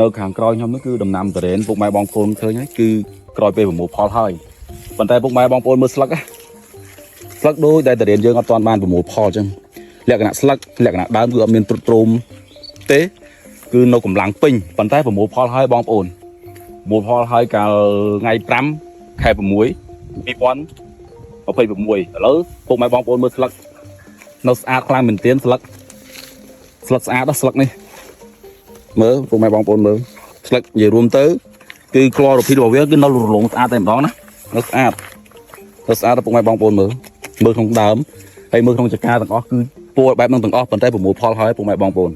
នៅខាងក្រោយខ្ញុំនេះគឺដំណាំទុរេនពុកម៉ែបងប្អូនឃើញហើយគឺក្រោយពេលប្រមូលផលហើយប៉ុន្តែពុកម៉ែបងប្អូនមើលស្លឹកណាស្លឹកដូចដែលទុរេនយើងអត់ទាន់បានប្រមូលផលអញ្ចឹងលក្ខណៈស្លឹកលក្ខណៈដើមគឺអត់មានទ្រុឌទ្រោមទេគឺនៅកម្លាំងពេញប៉ុន្តែប្រមូលផលហើយបងប្អូនប្រមូលផលហើយកាលថ្ងៃ5ខែ6 2026ឥឡូវពុកម៉ែបងប្អូនមើលស្លឹកនៅស្អាតខ្លាំងមែនទែនស្លឹកស្លឹកស្អាតដល់ស្លឹកនេះមើលពុកម៉ែបងប្អូនមើលស្លឹកនិយាយរួមទៅគឺ chlorophyll របស់វាគឺនៅរលោងស្អាតតែម្ដងណានៅស្អាតនៅស្អាតដល់ពុកម៉ែបងប្អូនមើលមើលក្នុងដើមហើយមើលក្នុងចកាទាំងអស់គឺពណ៌បែបហ្នឹងទាំងអស់ប៉ុន្តែប្រមូលផលហើយពុកម៉ែបងប្អូន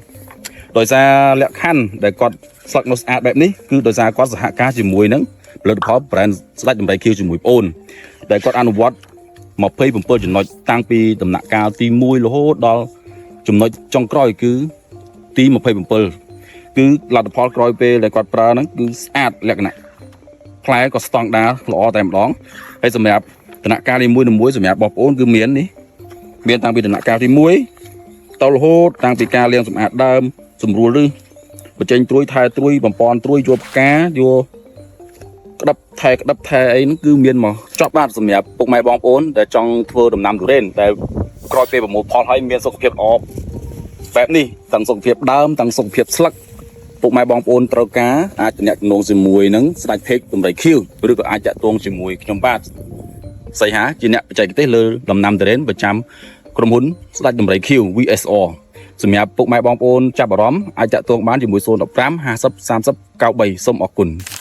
ដោយសារលក្ខខណ្ឌដែលគាត់ស្លឹកនៅស្អាតបែបនេះគឺដោយសារគាត់សហការជាមួយនឹងផលិតផល brand ស្ដេចដំរីខៀវជាមួយប្អូនដែលគាត់អនុវត្ត27ចំណុចតាំងពីដំណាក់កាលទី1រហូតដល់ចំណុចចុងក្រោយគឺទី27គឺលទ្ធផលក្រោយពេលដែលគាត់ប្រើហ្នឹងគឺស្អាតលក្ខណៈផ្លែក៏ស្តង់ដារល្អតែម្ដងហើយសម្រាប់ដំណាក់កាលនីមួយៗសម្រាប់បងប្អូនគឺមាននេះមានតាំងពីដំណាក់កាលទី1ទៅរហូតតាំងពីការលាងសម្អាតដើមសម្រួលឬបញ្ចេញត្រួយថែត្រួយបំពន់ត្រួយយកផ្កាយក ក្តាប់ថែក្តាប់ថែអីហ្នឹងគឺមានមកចប់បាទសម្រាប់ពុកម៉ែបងប្អូនដែលចង់ធ្វើដំណាំទុរេនតែក្រោយពេលប្រមូលផលហើយមានសុខភាពល្អបែបនេះទាំងសុខភាពដើមទាំងសុខភាពស្លឹកពុកម៉ែបងប្អូនត្រូវការអាចទំនាក់ទំនងជាមួយនឹងស្ដេចភេកដំរីខៀវឬក៏អាចតាក់ទងជាមួយខ្ញុំបាទសីហាជាអ្នកបច្ចេកទេសលើដំណាំទុរេនប្រចាំក្រុមហ៊ុនស្ដេចដំរីខៀវ VSR សម្រាប់ពុកម៉ែបងប្អូនចាប់អារម្មណ៍អាចតាក់ទងបានជាមួយ015 50 30 93សូមអរគុណ។